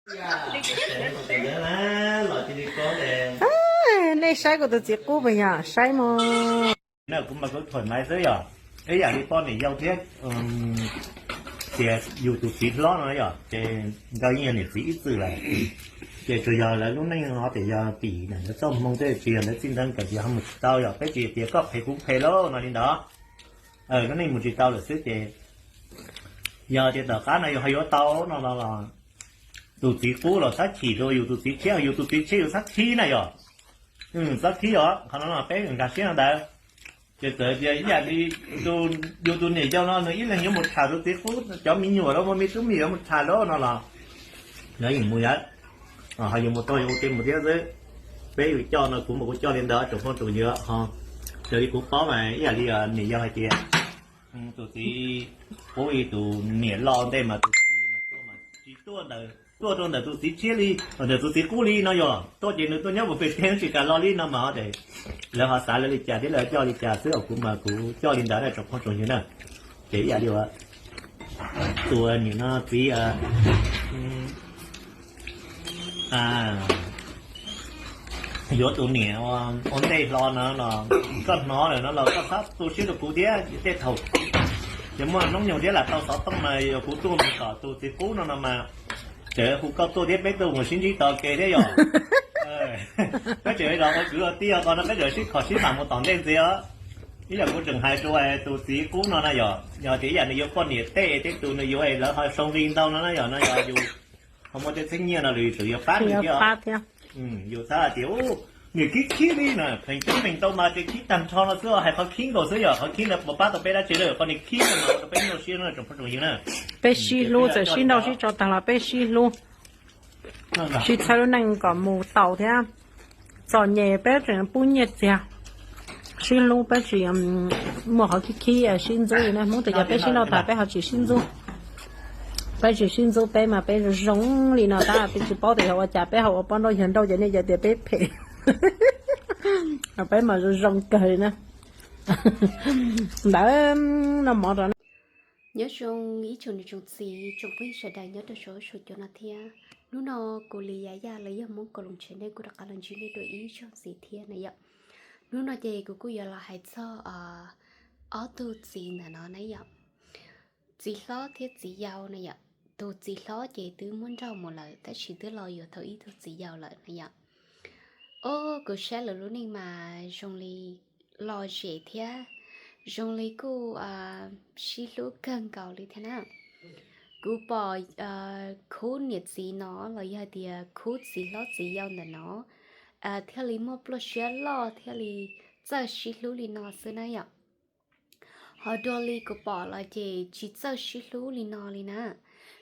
Nej saib kuv tus txiv qub puas yog, saib mog. Na kuv mas kuv thuam maiv xwb yog, ib yam li poj niam yau thiab tias yus tus txiv hlob no yog ces nkawd yeej yog niam txiv ib txwm lawm. Ces tsuas yog lawv lub neej no tias yog tim lawv txoj hmoo tej, tsis yog lawv txij ntxawm kawm ces ho mus tsis tau yog, peb tsis tias koj phem kuv phem lauj no li ntawd. Lub neej mus tsis tau lawm xwb ces yog tias tom qab no yus ho yuav tau no los tus txiv qub los txhob chim rau yus tus txiv tshiab, yus tus txiv tshiab yus txhob khib na yog. Txhob khib os, qhov no no peb nkag siab no ntawd. Ces txawm tias ib yam li yus tus niam yau no nws ib leeg yuav mus tham tus txiv qub cov me nyuam los mus, me tub me nyuam mus tham lawm no los lawv yeej mus yom, ho yus mus tau yus ua ke mus thiab xwb. Peb yus coj no kuv mas kuv coj li ntawd tsoom phooj tsoom ywg ho. Raws li kuv paub mas ib yam li niam yau hais tias tus txiv qub li tus niam loj ntej mas tus txiv mas tuaj mas tsis tuaj ntawm, tuaj rau ntawm tus txiv tshiab li, ntawm tus txiv qub li no yog tuaj ces nws tuaj nyob puag pem teg tsis kam los li no mas lawv ho xav lawv li cas thiab lawv coj li cas xwb, kuv mas kuv coj li ntawd na tsoom phooj tsoom ywg na. Ces ib yam li tus niam no txiv yuav tus niam ua ntej hlo no los koj hnov lawm no los koj txhob tu siab rau kuv thiab. Tej thaum ces muaj hnub nyoog thiab lam tau xov tooj mas yog kuv tuaj mus kom tus txiv qub no no mas tseem hu koj tuaj thiab peb tuaj mus sib ntsib tog ke thiab yog. Peb tseem los ua kwv ua tij os, qhov no peb tseem sib khom sib mam mus tom ntej ntxiv os. Ib yam kuv tseem hais rau tus txiv qub no na yog, yog tias ib yam nws yuav poj niam tej tej tus nws yuav lawv ho zoo li ntau no na yog, no yog yus ho muaj tej txheeb nyiaj no lawm yus tseem yuav pab nws thiab. Yus txhob hais tias niam khib khib li no, pheej coob pheej ntau mas ces khib tag nrho no xwb, hais qhov khib nkaus xwb yog, qhov khib ntawd puas pab tau peb dab tsi lawm, qhov niam khib no mas ua rau peb nyuaj siab no tsoom phooj tsoom ywg na. Peb sib hlub, txawm sib nrauj sib tso tag los peb sib hlub. Sib txhawb lub neej kom mus tau thiab. Txom nyem peb tseem pub nyiaj txiag, sib hlub peb tsis muaj qhov khib khib sib ntxub li na. Hmoob tias cov peb sib nrauj tag peb ho tsis sib ntxub. Peb tsis sib ntxub peb mas peb zoo zoo li no tab peb tsis paub tias yog ua cas peb ho ua poj nrauj yawg nrauj ces nej cov tias peb phem. Peb mas zoo zoo kawg li na. Ntawd noj mov rau nyob zoo ib tsoom niam tsoom txiv tsoom phooj ywg sawv daws nyob rau saum huab saum cua no thiab. Hnub no kuv Lis Yaj Yaj los yog Hmoob Koos Loos Channel kuj rov qab los ntsib nej dua ib zaug ntxiv thiab na yom. Hnub no ces kuv kuj yuav los hais txog ob tug txiv ntawm no na yom. Txiv hlob thiab txiv yau na yom. Tus txiv hlob ces twb muab nrauj mus lawm tab sis twb los yuav tau ib tug txiv yau lawm na yom. Os, kuv saib lawv lub neej mas zoo li lom zem thiab zoo li kuj sib hlub kawg nkaus li thiab na. Kuv pom khub niam txiv no los yog hais tias khub txiv hlob txiv yau ntawm no thiaj li muaj pluaj siab loj thiaj li txawj sib hlub li no xwb na yom. Ho dua li kuv pom los ces tsis txawj sib hlub li no li na,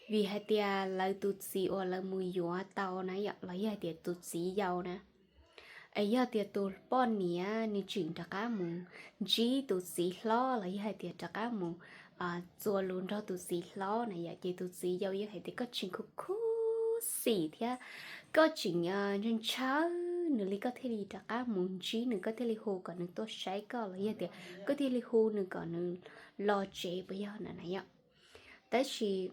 vim hais tias lawv tus txiv uas lawv mus yuav tau na yom los yog hais tias tus txiv yau na, es yog tias tus poj niam nws tseem rov qab mus ntsib tus txiv hlob los yog hais tias rov qab mus txuas lus nrog tus txiv hlob na yom, ces tus txiv yau yeej hais tias koj tseem khuv khuv xim thiab koj tseem ntshaw ntshaw nws li koj thiaj li rov qab mus ntsib nws, koj thiaj li hu kom nws tuaj saib koj los yog tias koj thiaj li hu nws kom nws los tsev puas yog na na yom. Tab sis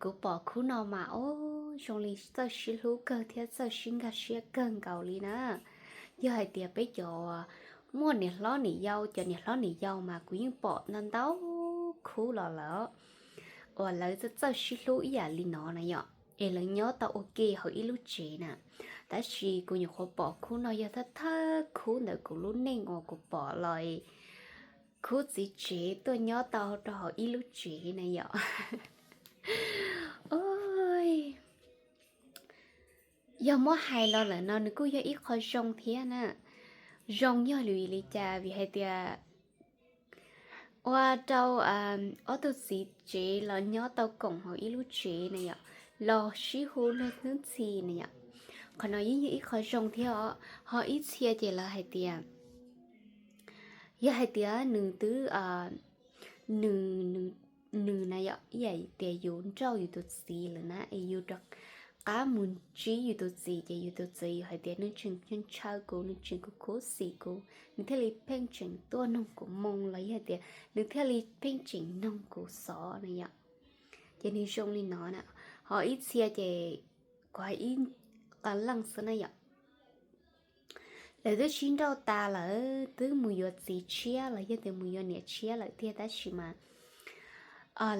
kuv pom khub no mas os zoo li txawj sib hlub kawg thiab txawj sib nkag siab kawg nkaus li na. Yog hais tias peb cov muaj niam hlob niam yau, cov niam hlob niam yau mas kuv yeej pom ntau ntau khub los lawm uas lawv txawj txawj sib hlub ib yam li no na yom, es lawv nyob tau ua ke hauv ib lub tsev na. Tab sis kuv nyuam qhuav pom khub no yog thawj thawj khub ntawm kuv lub neej uas kuv pom los khub txiv tsev tuaj nyob tau rau hauv ib lub tsev na yom. Yog muab hais los lawm no nws kuj yog ib qho zoo thiab na. Zoo yog vim li cas? Vim hais tias ua rau ob tug txiv tsev los nyob tau koom hauv ib lub tsev na yom, los sib hu luag hnub ntxhi na yom. Qhov no yeej yog ib qho zoo thiab os. Ho ib txhia ces lawv hais tias, yog hais tias nws twb, nws, nws na yom, ib yam tias yus nrauj yus tus txiv lawm na es yus rov qab mus ntsib yus tus txiv ces yus tus txiv yus hais tias nws tseem ntshaw kuv, nws tseem khuv khuv xim kuv, nws thiaj li pheej tseem tuaj noog kuv moo los yog tias nws thiaj li pheej tseem noog kuv xov na yom. Ces nws zoo li no na. Ho ib txhia ces kuv hais ib qee leej xwb na yom. Lawv twb sib nrauj tas lawm, twb mus yuav txiv tshiab los yog tias mus yuav niam tshiab lawm tiag, tab sis mas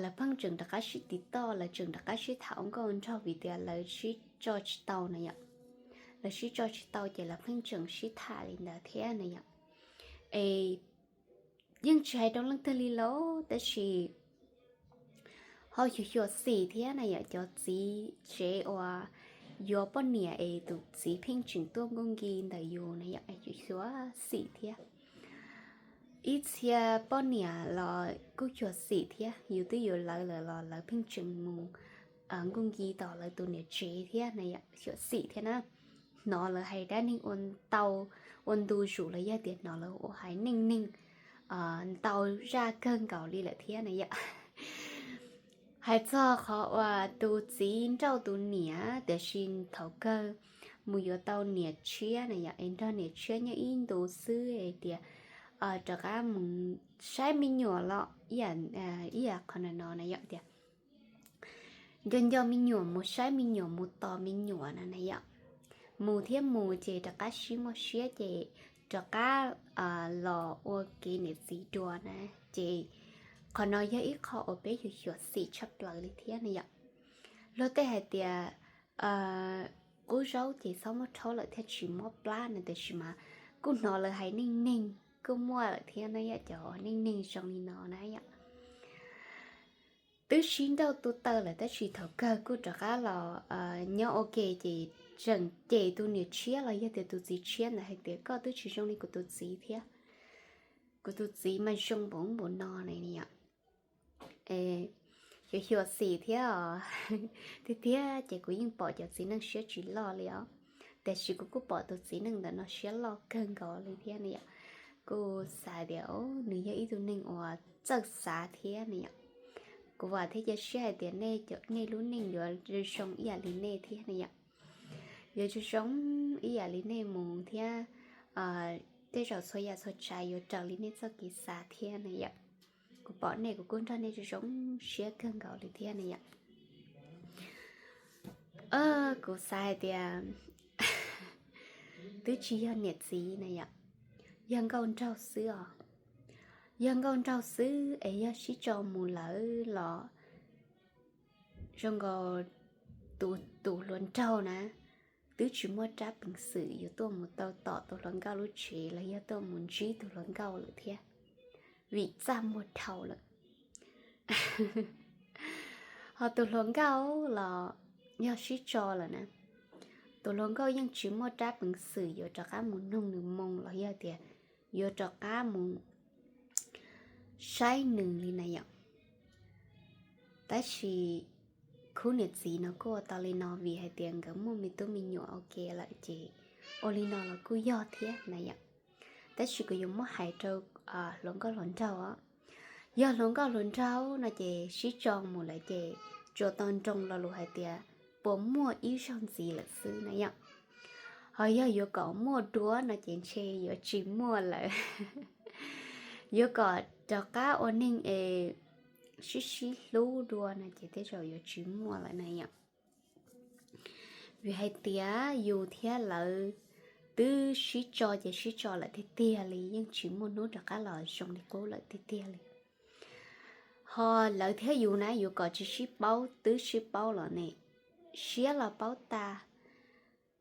lawv pheej tseem rov qab sib tiv toj, lawv tseem rov qab sib tham ua nkauj nraug vim tias lawv sib tso tsis tau na yom. Lawv sib tso tsis tau ces lawv pheej tseem sib tham li ntawd thiab na yom. Es yeej tsis hais rau leej twg li los tab sis ho xyuam xim thiab na yom, cov txiv tsev uas yuav poj niam es tus txiv pheej tseem tuaj nkuj nki ntawm yus na yom, xyuam xim thiab. Ib txhia poj niam los kuj xyuam xim thiab, yus twb yuav lawv lawm los lawv pheej tseem mus nkuj nki tom lawv tus niam tsev thiab na yom, xyuam xim thiab na. Hnov lawv hais dab neeg ua ntau, ua ntu zus los yog tias hnov lawv ua hais neej neeg ntau zaj kawg nkaus li lawm thiab na yom. Hais txog qhov uas tus txiv nrauj tus niam, tiam sis thaum kawg mus yuav tau niam tshiab na yom, es nrog niam tshiab nyob ib ntu xwb es tias rov qab mus saib me nyuam los ib yam qhov no na yom, tias nco nco me nyuam, mus saib me nyuam, mus tos me nyuam na na yom. Mus thiab mus ces rov qab sib muaj siab ces rov qab los ua kev niam txiv dua na. Ces qhov no yog ib qho uas peb xyuam xim tshaj plaws li thiab na yom. Luag tej hais tias qub zaub ces txhob muab rhaub lawm thiaj tsis mob plab na, tiam sis mas kuj hnov lawv hais neej neeg kuj muaj lawm thiab na yom, cov neej neeg zoo li no na yom. Twb sib nrauj tu taw lawm tab sis thaum kawg kuj rov qab los nyob ua ke ces tseem cem tus niam tshiab los yog tias tus txiv tshiab ntawd hais tias koj twb tsis zoo li kuv tus txiv thiab, kuv tus txiv mas zoo npaum npaum no na yom. Xyuam xim thiab os. Tiag tiag ces kuv yeej pom cov txiv neej siab tsis loj li os, tiam sis kuv kuj pom tus txiv neej ntawm no siab loj kawg nkaus li thiab na yom. Kuj xav tias nws yog ib tug neeg uas txawj xav thiab na yom. Kuv vam thiab cia siab hais tias nej lub neej yuav zoo ib yam li nej thiab na yom. Yuav zoo zoo ib yam li nej mus thiab tej zaum txhua yam txhua tsav yuav raws li nej txoj kev xav thiab na yom. Kuv pom nej kuv kuj nrog nej zoo zoo siab kawg nkaus li thiab na yom. Kuv xav hais tias twb tsis yog niam txiv na yom, yog nkauj nraug xwb os. Yog nkauj nraug xwb es yog sib tso mus lawm los zoo nkaus tus hluas nraug na twb tsis muaj rab peev xwm yuav tuaj mus tau tom tus hluas nkauj lub tsev los yog tuaj mus ntsib tus hluas nkauj lawm thiab, vim txaj muag dhau lawm. Ho tus hluas nkauj los yog sib tso lawm na, tus hluas nkauj yeej tsis muaj rab peev xwm yuav rov qab mus noog nws moo los yog tias yuav rov qab mus saib nws li na yom. Tab sis khub niam txiv no kuj ua tau li no vim hais tias nkawd muaj me tub me nyuam ua ke lawm ces ua li no los kuj yog thiab na yom. Tab sis kuv yuav muab hais rau hluas nkauj hluas nraug os. Yog hluas nkauj hluas nraug no ces sib tso mus lawm ces tsuas tau nroo lo lus hais tias puas muaj ib zaug ntxiv lawm xwb na yom. Ho yog yuav kom muaj dua no ces ntshe yuav tsis muaj lawm. Yuav kom rov qab ua neeg es sib sib hlub dua no ces tej zaum yuav tsis muaj lawm na yom. Vim hais tias yus thiab lawv twb sib tso ces sib tso lawm tiag tiag li, yeej tsis muaj hnub rov qab los zoo li qub lawm tiag tiag li. Ho lawv thiab yus na, yuav kom tsis sib paub twb sib paub los ne, siab los paub tag,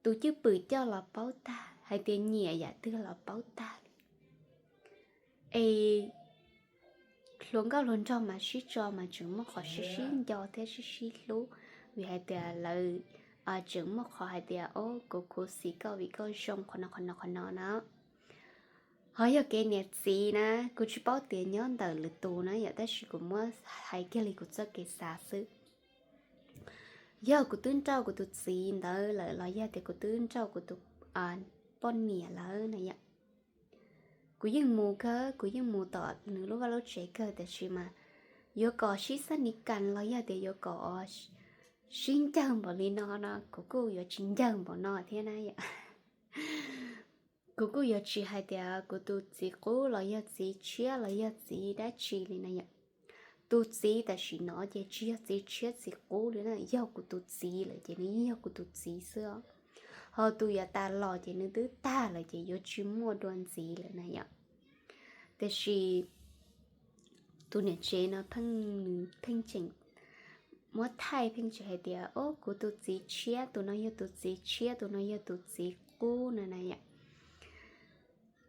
tus cwj pwm coj los paub tag, hais tias nyiam yam twg los paub tag li. Es hluas nkauj hluas nraug mas sib tso mas tseem muaj qhov sib sib nco thiab sib sib hlub, vim hais tias lawv tseem muaj qhov hais tias o, kuv khuv xim koj vim koj zoo qhov no qhov no qhov no na. Ho yog kev niam txiv na, kuv tsis paub tias nyob ntawm lwm tus na yom, tab sis kuv muab hais kiag li kuv txoj kev xav xwb. Yog kuv twb nrauj kuv tus txiv ntawd lawm los yog tias kuv twb nrauj kuv tus poj niam lawm na yom, kuv yeej mus kawg, kuv yeej mus tom nws lub vaj lub tsev kawg, tiam sis mas yuav kom sib xab ni kas los yog tias yuav kom sib ncawg npaum li no no, kuv kuj yuav tsis ncawg npaum no thiab na yom. Kuv kuj yuav tsis hais tias kuv tus txiv qub los yog txiv tshiab los yog txiv dab tsi li na yom. tus txiv tam sim no ces tsis yog txiv tshiab txiv qub li na, yog kuv tus txiv lawm ces nws yeej yog kuv tus txiv xwb os. Ho tus yav tas los ces nws twb tag lawm ces yuav tsis muaj dua ntxiv lawm na yom. Tiam sis tus niam tsev no pheej, nws pheej tseem muab thaij, pheej tseem hais tias, o, kuv tus txiv tshiab, tus no yog tus txiv tshiab, tus no yog tus txiv qub no na yom.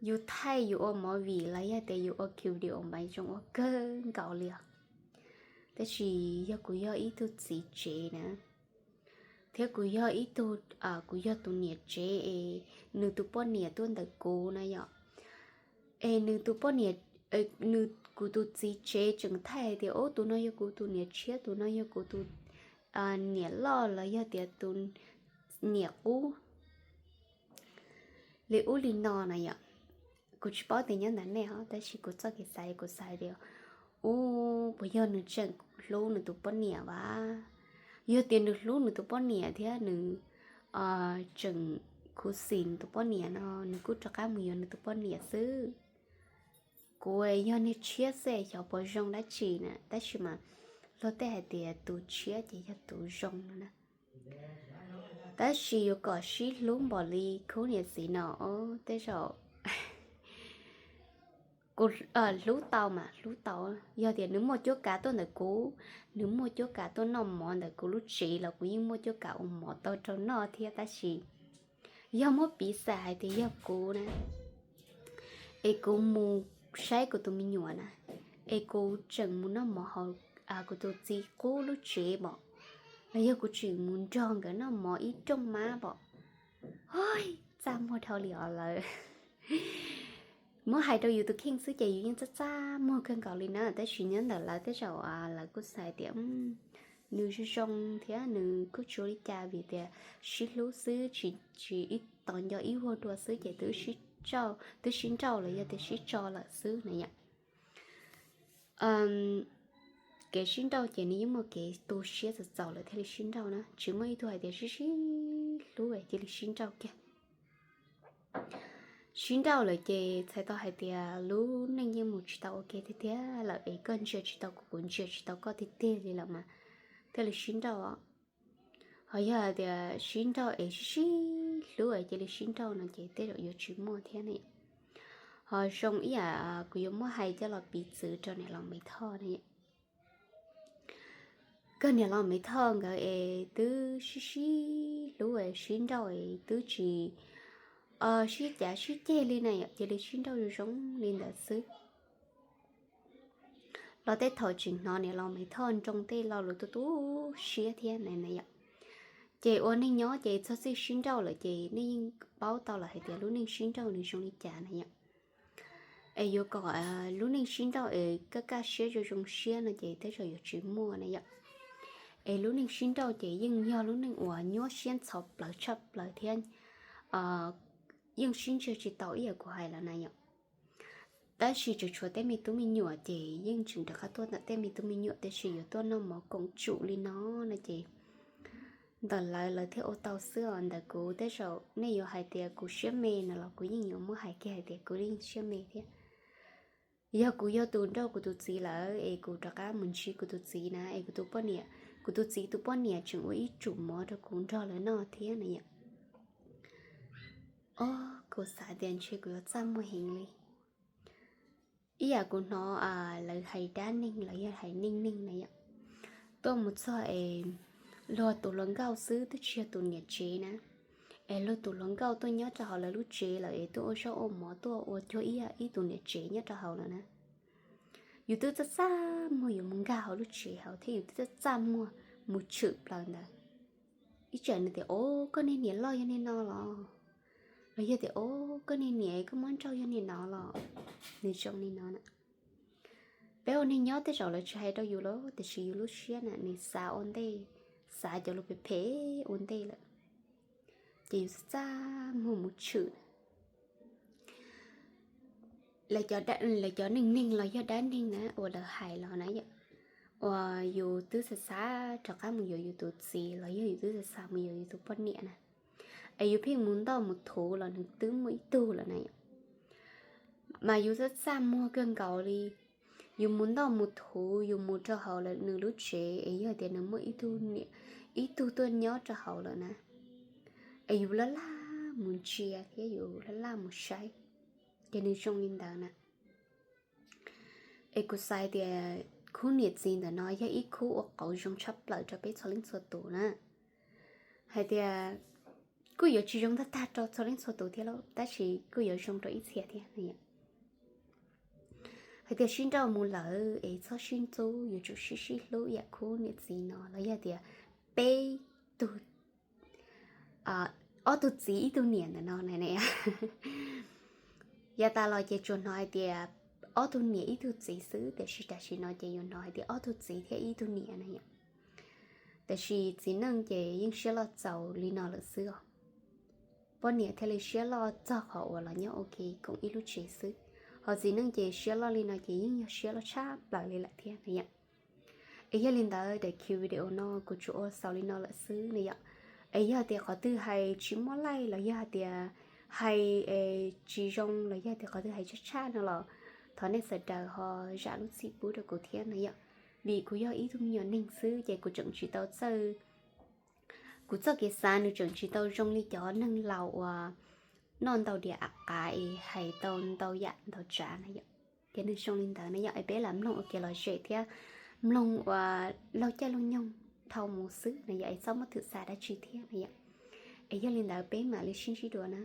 Yus thaij yus ua movie los yog tias yus ua video mas zoo ua kawg nkaus li os. Tab sis yog kuv yog ib tug txiv tsev na, thiab kuv yog ib tug, kuv yog tus niam tsev es nws tus poj niam tuaj ntawm kuv na yom, es nws tus poj niam, nws, kuv tus txiv tsev tseem thaij hais tias, o, tus no yog kuv tus niam tshiab, tus no yog kuv tus niam loj los yog tias tus niam qub li ub li no na yom. Kuv tsis paub tias nyob ntawm nej os, tab sis kuv txoj kev xav kuv xav tias, u, puas yog nws tseem hlub nws tus poj niam vas? Yog tias nws hlub nws tus poj niam thiab nws tseem khuv xim nws tus poj niam no, nws kuj rov qab mus yuav nws tus poj niam xwb. Kuv yog niag tshiab xwb xyov puas zoo dab tsi na, tab sis mas luag tej hais tias tus tshiab ces yog tus zoo no na. Tab sis yuav kom sib hlub npaum li khub niam txiv no, tej zaum kuv hlub tau mas hlub tau. Yog tias nws muaj cuab kav tuaj ntawm kuv, nws muaj cuab kav tuaj noj mov ntawm kuv lub tsev los kuv yeej muaj cuab kav ua mov tau rau noj thiab. Tab sis yog muab piv xam hais tias yog kuv na, es kuv mus saib kuv tus me nyuam na, es kuv tseem mus noj mov hauv kuv tus txiv qub lub tsev pom, los yog kuv tseem mus nrog nkawd noj mov ib rooj mab pom, txaj muag dhau li os lawm. Muab hais rau yus tus kheej xwb ces yus yeej txaj txaj muag kawg nkaus li na, tab sis nyob ntawm lawv tej zaum lawv kuj xav tias nws zoo zoo thiab nws kuj tsis ua li cas vim tias sib hlub xwb, tsis ib tos nco ib vuag dua xwb ces twb sib, twb sib nrauj los yog tias sib tso lawm xwb na yom. Kev sib nrauj ces nws yeej muaj kev tu siab txaus txaus lawm thiaj li sib nrauj na, tsis muaj ib tug hais tias sib sib hlub cia li sib nrauj kiag. Sib nrauj lawm ces txhais tau hais tias lub neej yeej mus tsis tau ua ke tiag tiag lawm, es koj ntsia tsis tau kuv, kuv ntsia tsis tau koj tiag tiag li lawm mas thiaj li sib nrauj. Ho yog hais tias sib nrauj es sib sib hlub cia li sib nrauj no ces tej zaum yuav tsis muaj thiab ne. Ho zoo ib yam kuv yuav muab hais coj los piv txwv rau niam laus Maiv Thoj ne. Koj niam laus Maiv Thoj nkawd es twb sib sib hlub es sib nrauj es twb tsis sib cav sib ceg li na yom, cia li sib nrauj zoo zoo li ntawd xwb. Los tej thaum tseem hnov niam laus Maiv Thoj nroo tej lo lus tu tu siab thiab na yom. Ces ua neej nyob ces txog txij sib nrauj lawm ces nej yeej paub tau lawm hais tias lub neej sib nrauj nws zoo li cas na yom. Es yuav kom lub neej sib nrauj es kaj kaj siab zoo zoo siab no ces tej zaum yuav tsis muaj na yom. Es lub neej sib nrauj ces yeej yog lub neej uas nyuaj siab ntxhov plawv tshaj plaws thiab yeej sib ntsia tsis tau ib yam kuv hais lawm na yom. Tab sis tseem tshuav tej me tub me nyuam ces yeej tseem rov qab tuaj ntawm tej me tub me nyuam, tiam sis yuav tuaj noj mov koom tsum li no no ces ntawm lawv lawv thiaj ua tau xwb os. Ntawm kuv tej zaum nej yuav hais tias kuv siab me no los kuv yeej yuav muab hais kiag hais tias kuv yeej siab me thiab. Yog kuv yog tus nrauj kuv tus txiv lawm es kuv rov qab mus ntsib kuv tus txiv na es kuv tus poj niam, kuv tus txiv tus poj niam tseem ua ib tsum mov rau kuv nrog lawv noj thiab na yom. Os, kuv xav tias ntshe kuv yuav txaj muag heev li. Ib yam kuv hnov lawv hais dab neeg los yog hais neej neeg na yom, tuaj mus txog es luag tus hluas nkauj xwb twb tsis yog tus niam tsev na, es luag tus hluas nkauj tuaj nyob rau hauv lawv lub tsev lawm es tuaj ua zaub ua mov tuaj ua cuag ib, ib tus niam tsev nyob rau hauv lawm na. Yus twb txaj txaj muag yuav mus nkag hauv lub tsev hauv thiab yus twb txaj txaj muag mus tshwm plaws ntawd. Ib tsam nws tias, o, koj niag niam loj yog niag no los? Los yog tias, o, koj niag niam koj muab nrauj yog niag no los? Nws zoo li no na. Peb ua neeg nyob tej zaum lawv tsis hais rau yus los tiam sis yus lub siab na nws xav ua ntej, xav cov lus phem phem ua ntej lawm, ces yus txaj txaj muag mus tshwm. Lawv cov neej neeg los yog dab neeg na uas lawv hais los na yom, uas yus twb xav xav rov qab mus yuav yus tus txiv los yog yus twb xav xav mus yuav yus tus poj niam na, es yus pheej mus ntoj mus thuv los nws twb muaj ib tug lawm na yom. Mas yus txaj txaj muag kawg nkaus li. yus mus ntoj mus thuv, yus mus rau hauv lawm nws lub tsev es yog tias nws muaj ib tug niam, ib tug tuaj nyob rau hauv lawm na, es yus laj laj mus ntsia thiab yus laj laj mus saib, ces nws zoo li ntawd na. Es kuv xav tias khub niam txiv ntawm no yog ib khub ua qauv zoo tshaj plaws rau peb txhua leej txhua tus na. Hais tias kuj yuav tsis zoo tag tag rau txhua leej txhua tus thiab lauj, tab sis kuj yuav zoo rau ib txhia thiab no yom. Hais tias sib nrauj mus lawm es txhob sib ntxub, yuav tsum sib sib hlub yam khub niam txiv no los yog tias peb tug, ob tug txiv ib tug niam ntawm no na. Yav tas los ces tsuas hnov hais tias ob tug niam ib tug txiv xwb, tiam sis tam sim no ces yuav hnov hais tias ob tug txiv thiab ib tug niam na yom. Tiam sis txiv neej ces yeej siab loj txaus li no lawm xwb os. Poj niam thiaj li siab loj txog qhov uas los nyob ua ke koom ib lub tsev xwb, ho txiv neej ces siab loj li no ces yeej yog siab loj tshaj plaws li lawm thiab na yom. Es yog li ntawd daim video no kuv tsuas ua xaus li no lawm xwb na yom. Es yog tias qhov twg hais tsis muaj laij los yog hais tias hais tsis zoo los yog tias qhov twg hais tshaj tshaj no los thov nej sawv daws ho zam lub txim pub rau kuv thiab na yom. Vim kuv yog ib tug me nyuam neeg xwb ces kuv tseem tsis tau txawj, kuv txoj kev xav nws tseem tsis tau zoo li cov neeg laus uas noj ntau diam av qav es hais tau ntau yam ntau tsav na yom. Ces nws zoo li ntawd na yom, es peb lam mloog ua kev lom zem thiab mloog ua laug caij laug nyoog dhau mus xwb na yom, es txhob muab thwm xav dab tsi thiab na yom. Es yog li ntawd peb mam li sib ntsib dua na.